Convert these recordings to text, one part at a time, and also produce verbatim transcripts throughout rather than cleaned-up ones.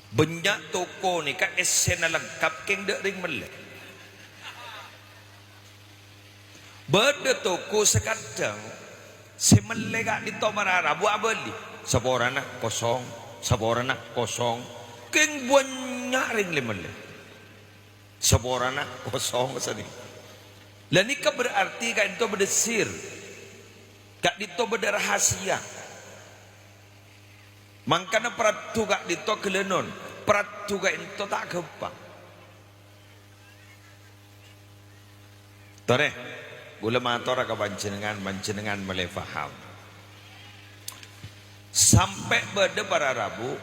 Bânnya' toko nèka èssèna lengkap kèng dâ' rèng mellè. Bâdâ toko sè kadhâng sè mellè ka'dinto para rabu abâli. Saporana kosong, saporana kosong. Kèng bânnya' rèng lè-mellè. Saporana kosong sanèka. Lah nèka berarti ka'dinto bâdâ sir. Ka'dinto bâdâ rahasia. Mangkana paraddhu ka'dinto ghâlânon, paraddhu ka'dinto ta' ghâmpang. Torè, kaulâ matora ka panjhennengngan, panjhennengngan malè paham. Sampè' bâdâ para rabu,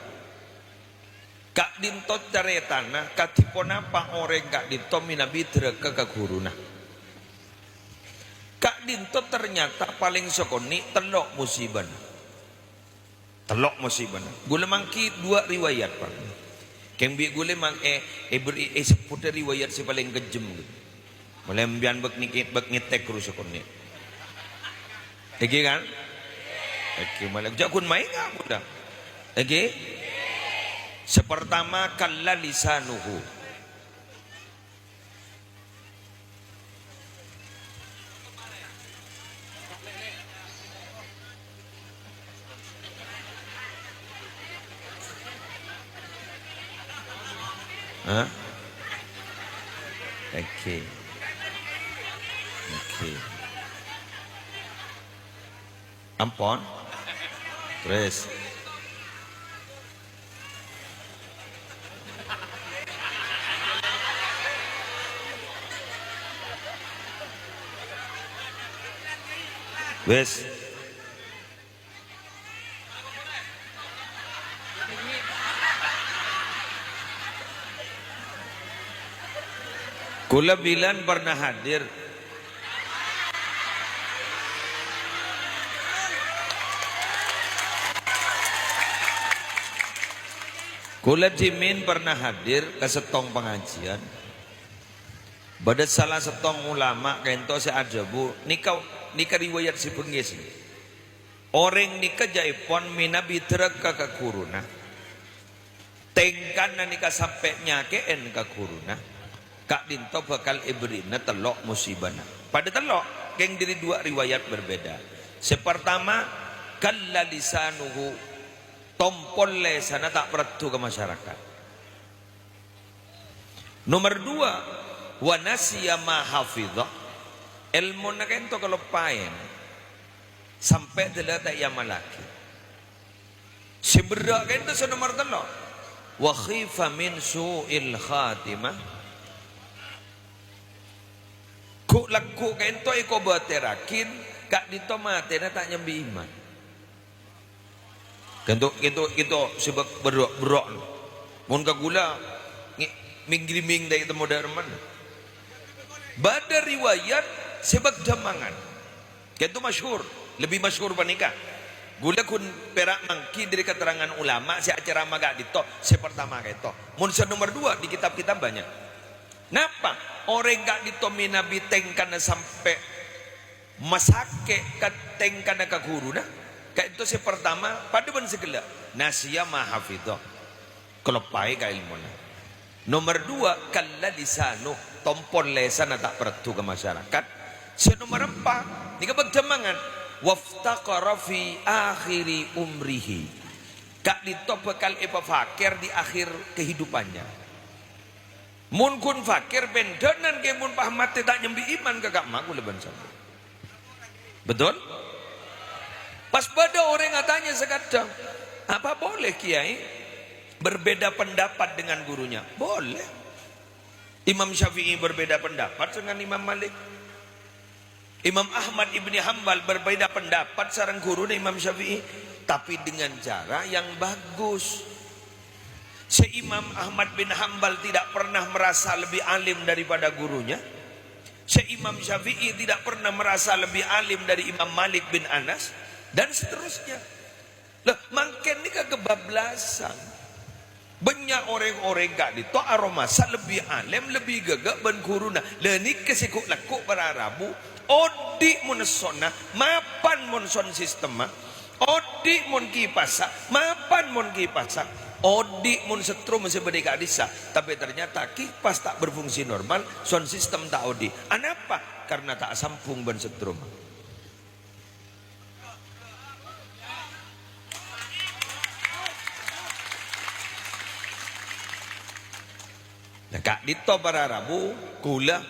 ka'dinto carètana kadhi ponapa orèng ka'dinto mènabi dârâka ka ghuruna. Ka'dinto ternyata palèng sakonè' tello' musibana. Tello' musibana. Kaulâ mangghi duwâ' riwayat, Pak. Kèng bi' kaulâ mang-, è, èbherri', èsebbhuttâ riwayat sè palèng kejjhem, gitu. Molaè sampèyan bâk nèkè-, bâk ngètèk terros sakonè'. Èngghi, kan? Èngghi, molaè. Jhâ' ghun maènga' kaulâ. Èngghi? Sè partama, kalla lisanuhu. Hah? Oke. Oke. Ampon? Terus. Wes. Kaulâ bilân pernah hadir. Kaulâ dhimèn pernah hadir ka sèttong pangajiân. Bâdâ sala sèttong ulama ka'dinto sè adhâbu, nèka, nèka riwayat sè bengngès. Orèng nèka jhâ'èpon mènabi dârâka ka ghuruna. Tèngkana nèka sampè' nyakè'èn ka ghuruna. Ka'dinto bhâkal èbherri'na tello' musibana. Padâ tello', kèng dâri duwâ' riwayat berbeda. Sè partama, kalla lisanuhu, tompol lèsanna ta' paraddhu ka masyarakat. Nomer duwâ', wa nasiya ma hafidha, èlmona ka'dinto kaloppaèn, sampè' dâlâ ta' èamallaghi. Sè berrâ' ka'dinto sè nomer tello', wa khifa min su'il khatimah, ghu'-lagghu' ka'dinto èkobâtèrraghi, ka'dinto matèna ta' nyambi iman. Ka'dinto, ka'dinto, ka'dinto sè bâk-, berro'-, berro'. Mon ka kaulâ, ngè-, ming-griming ta' ètemmo dâ' remma. Bâdâ riwayat sè bâk-, dhâmangan. Ka'dinto masyhur, lebbi masyhur panèka. Kaulâ ghun pèra' mangghi dâri keterangan ulama sè acerama ka'dinto, sè partama ka'dinto. Mon sè nomer duwâ' di kitab-kitab bânnya'. Napa? Orèng ka'dinto mènabi tèngkana sampè' masakè' ka tèngkana ka ghuruna. Ka'dinto sè partama, padâ bân sè ghellâ'. Nasiya ma hafidha. Kaloppaè ka èlmona. Nomer duwâ', kalla lisanu. Tompol lèsanna ta' paraddhu ka masyarakat. Sè nomer empa', nèka bâk-, dhâmangan. Waftaqara fi akhiri umrihi. Ka'dinto bhâkal èpafakèr di akhir kehidupannya. Mon ghun fakèr pendhânan kè mon pas matè ta' nyambi iman ka ka'ma kaulâ bân sampèyan. Betul? Pas bâdâ orèng atanya sakadhâng, "Apa boleh Kiai berbeda pendapat dengan gurunya?" Boleh. Imam Syafi'i berbeda pendapat dengan Imam Malik. Imam Ahmad Ibni Hambal berbeda pendapat sareng ghuruna Imam Syafi'i, tapi dengan cara yang bagus. Sè Imam Ahmad bin Hambal tidak pernah merasa lebih alim daripada gurunya. Sè Imam Syafi'i tidak pernah merasa lebih alim dari Imam Malik bin Anas, dan seterusnya. Lah, mangkèn nèka kabablasan. Bânnya' orèng-orèng ka'dinto aromasa lebbi alèm, lebbi ghâghâ' bân ghuruna. Lah, nèka sè ghu'-lagghu' para rabu, odi' mon essona, mapan mon sound system-ma, odi' mon kipassa, mapan mon kipassa, Odi' mon setrum sè bâdâ è ka'dissa', tapè ternyata kipas ta' berfungsi normal, sound system ta' odi'. Anapa? Karena ta' asambhung bân setrum. Nah, ka'dinto para rabu, kaulâ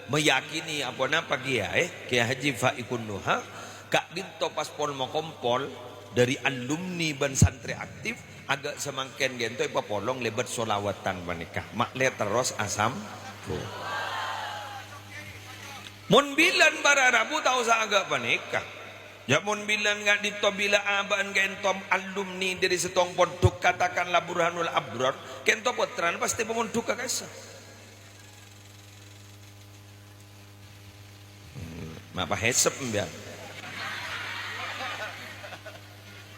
meyakini apa-napa kèyaè, Kèyaè Haji Faikun Nuha, ka'dinto pas pol-mokompol dâri alumni bân santrè aktif, aghâ' samangkèn ghânto èpapolong lèbât sholawatan panèka. Ma'lè terros asambhung. Mon bilân para rabu ta' osa aghâ' panèka. Jhâ' mon bilân ka'dinto bilâ abâ'na ka'dinto alumni dâri sèttong pondhuk, katakanlah Burhanul Abror, ka'dinto pottrana pastè pamondhuk ka kassa'. Hmm, napa hesep, sampèyan?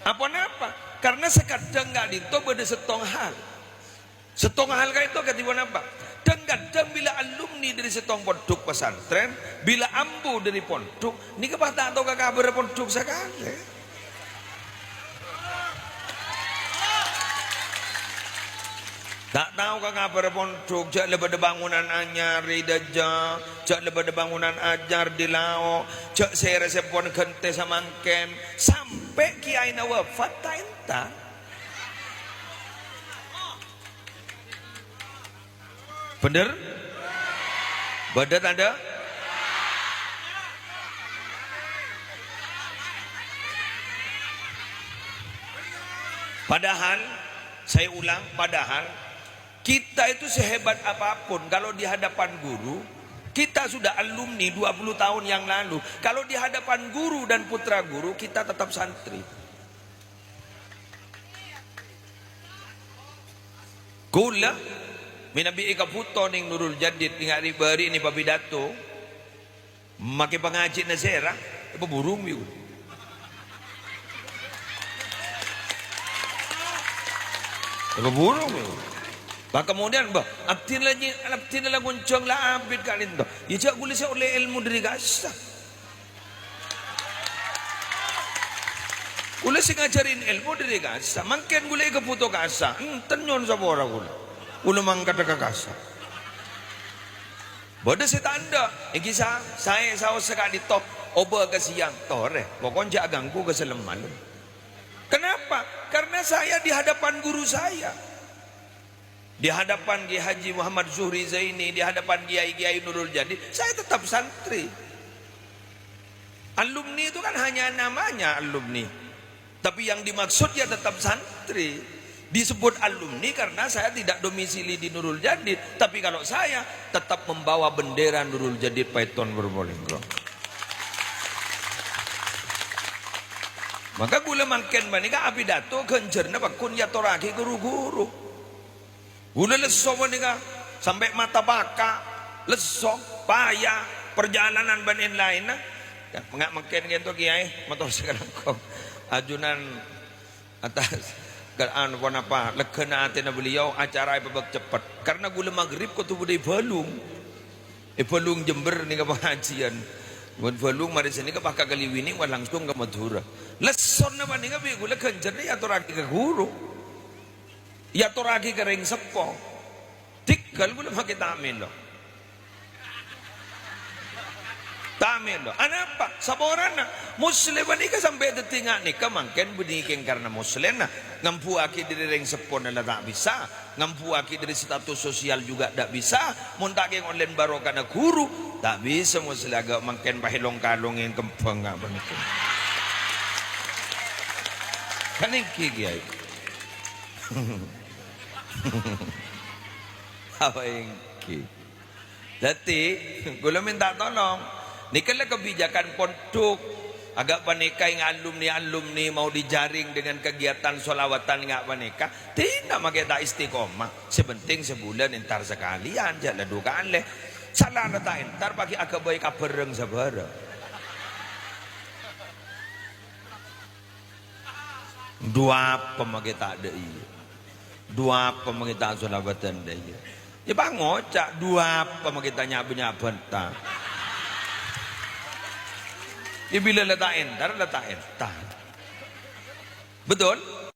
Apa-napa? Karena sakadhâng ka'dinto bâdâ sèttong hal. Sèttong hal ka'dinto kadhi ponapa? Dhâng-kadhâng bilâ alumni dâri sèttong pondhuk pesantren, bilâ ambu dâri pondhuk, nèka pas ta' tao ka kabhârrâ pondhuk sakalè. Ta' tao ka kabhârrâ pondhuk, jhâ' la bâdâ bangunan anyar è dâjâ, jhâ' la bâdâ bangunan anyar di lao', jhâ' sèrèsèpon ghântè samangkèn, sampè' kèyaèna wafat ta' entar. Bhender? Bâdâ tadâ'? Padahal, saya ulang, padahal kita itu sehebat apapun, kalau di hadapan guru, kita sudah alumni dua puluh tahun yang lalu. Kalau di hadapan guru dan putra guru, kita tetap santri. Kaulâ, mènabi èkabhuto neng Nurul Jadid, neng ari-bâri' neng papidato, makè pangajhiânna sèra, èpaburung bi' kaulâ. Èpaburung bi' kaulâ. Pas kemudian, bâh, abdhina la nyi-, abdhina la ngonjhâng la abit ka'dinto. Iyâ, jhâ' kaulâ sè ollè èlmo dâri kassa'. Kaulâ sè ngajhârin èlmo dâri kassa', mangkèn kaulâ èkabhuto kassa', enten nyo'on sapora kaulâ. Kaulâ mangkadhâ ka kassa'. Bâdâ sè ta' endâ', èngghi sa-, saè saossa ka'dinto, obâ ka sèyang, torè, pokokna jhâ' ganggu ka sèllem malem. Kenapa? Karena saya di hadapan guru saya. Di hadapan Kiai Haji Muhammad Zuhri Zaini, di hadapan Kiai-Kiai Nurul Jadid, saya tetap santri. Alumni itu kan hanya namanya alumni. Tapi yang dimaksud ya tetap santri. Disebut alumni karena saya tidak domisili di Nurul Jadid. Tapi kalau saya tetap membawa bendera Nurul Jadid Paiton Probolinggo. Maka kaulâ mangkèn panèka apidato ghânjhârânna pagghun èyatorraghi ka ru-ghuru. Kaulâ lesso panèka sampè' mata paka', lesso, paya, parjhâlânan bân laèn-laènna. Yâ, nga-, mangkèn ka'dinto, Kèyaè, mator sakalangkong. Ajunan atas, ke-, anu, ponapa, leghâna atèna beliau, acara èpabâk ceppet. Karena kaulâ maghrib kodhu bâdâ è Balung. È Balung Jember nèka pangajiân. Bân Balung marè sanèka pas ka Kaliwini, wah, langsung ka Madhurâ. Lessona panèka bi' kaulâ ghânjhârânna èyatorraghi ka ghuru. Èyatorraghi ka rèng seppo. Tèghâl kaulâ makè ta' mèlo. Ta' mèlo. Anapa? Saporana, Musleh panèka sampè' dhâddhi nga' nèka mangkèn bânnè kèng karna Muslehna. Ngambuwâghi dâri rèng seppona la ta' bisa. Ngambuwâghi dâri status sosial juga ta' bisa. Mon ta' kèng ollèna barokana ghuru, ta' bisa Musleh aghâ' mangkèn pahelong kalong è kembhâng apa nèka. Kan èngghi, Kèyaè. Apa èngghi? Dhâddhi, kaulâ mènta tolong. Nèka la kebijakan pondhuk. Aghâ' panèka èng alumni-alumni mau dijaring dengan kegiatan sholawatan nga' panèka. Dhina makè ta' istiqomah. Sè penting sabulân entar sakalèyan, jhâ' la du kalè. Sala la ta' entar, paghi' aghâbây kabhâreng sabârâng. Du apa makè ta' dâ' iyâ? Du apa makè ta' sholawatan dâ' iyâ? Yâ, pas ngoca', du apa makè ta' nyabâ-nyabâ ta'? Yâ, bilâ la ta' entar, la ta' entar. Betul?